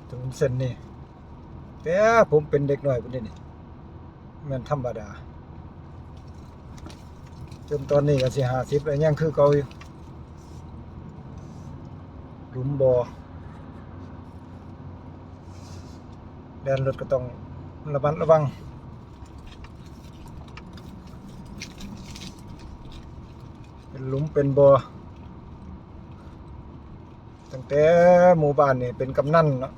ຖະໜົນເສັ້ນນີ້ ແຕ່ຜົມເປັນເດັກນ້ອຍພຸ້ນເດ້ນີ້ ແມ່ນທຳມະດາ. ຈົນຕອນນີ້ກໍຊິຫ້າສິບແລ້ວ ຍັງຄືເກົ່າຢູ່. ຫຼຸມບໍ່ ແລ່ນລົດກໍຕ້ອງລະມັດລະວັງ. ເປັນຫຼຸມເປັນບໍ່ ຕັ້ງແຕ່ໝູ່ບ້ານນີ້ເປັນກຳນັນເນາະ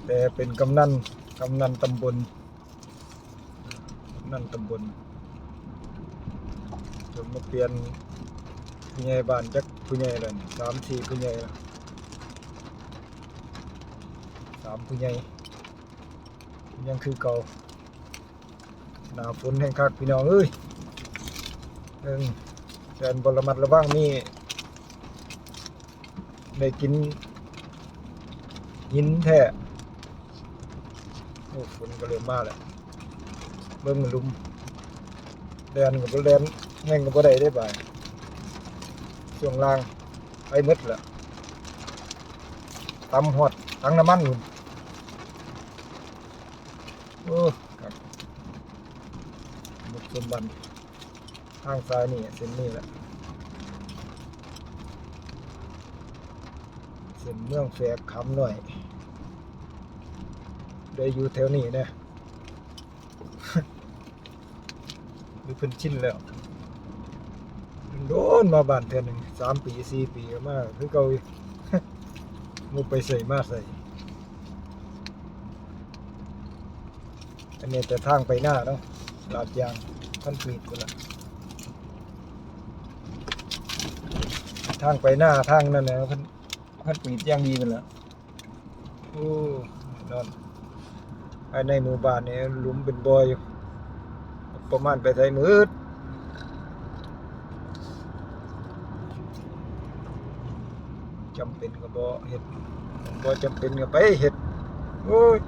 ແຕ່ເປັນກຳນັນ ກຳນັນຕຳບົນ ກຳນັນຕຳບົນ ຈົນມາປ່ຽນຜູ້ໃຫຍ່ບ້ານ ຈັກຜູ້ໃຫຍ່ແລ້ວນີ້ ສາມສີ່ຜູ້ໃຫຍ່ແລ້ວ ສາມຜູ້ໃຫຍ່ ຍັງຄືເກົ່າ. ໜ້າຝົນແຮງຄັກພີ່ນ້ອງເອີຍ ເອີ ແຕ່ບໍ່ລະມັດລະວັງ ມີໄດ້ກິນຫີນແທ້. ໂອ້ ຝົນກໍເລີ່ມມາແລ້ວ ເບິ່ງຫຼຸມ ແລ່ນກໍບໍ່ແລ່ນ ແຮງກໍບໍ່ໄດ້ເດ້ບາດ ຊ່ວງລ່າງໄປໝົດແລ້ວ ຕຳຮອດຖັງນ້ຳມັນພຸ້ນ. ໂອ້ ຄັກ ໝົດສົມບັນ ທາງສາຍນີ້ ເສັ້ນນີ້ແຫຼະ ເສັ້ນເມືອງແຝກ ຄຳນ້ອຍ ໄດ້ຢູ່ແຖວນີ້ແດ່ ຫຼືເພິ່ນຊິນແລ້ວ ໂດນໆມາບ້ານເທື່ອໜຶ່ງ ສາມປີ ສີ່ປີ ກໍມາຄືເກົ່າຢູ່ ບໍ່ໄປໃສມາໃສ. ອັນນີ້ແຕ່ທາງໄປນາເນາະ ລາດຢາງ ຄອນກຣີດພຸ້ນລະ ທາງໄປນາ ທາງນັ້ນນະ ເພິ່ນ ຄອນກຣີດຢ່າງດີພຸ້ນລະ. ໂອ້ ແນ່ນອນ ພາຍໃນໝູ່ບ້ານນີ້ຫຼຸມເປັນບໍ່ຢູ່ ປະມານໄປໃສໝົດ ຈຳເປັນກໍບໍ່ເຮັດ ບໍ່ຈຳເປັນກໍໄປເຮັດ ໂອ້ຍ.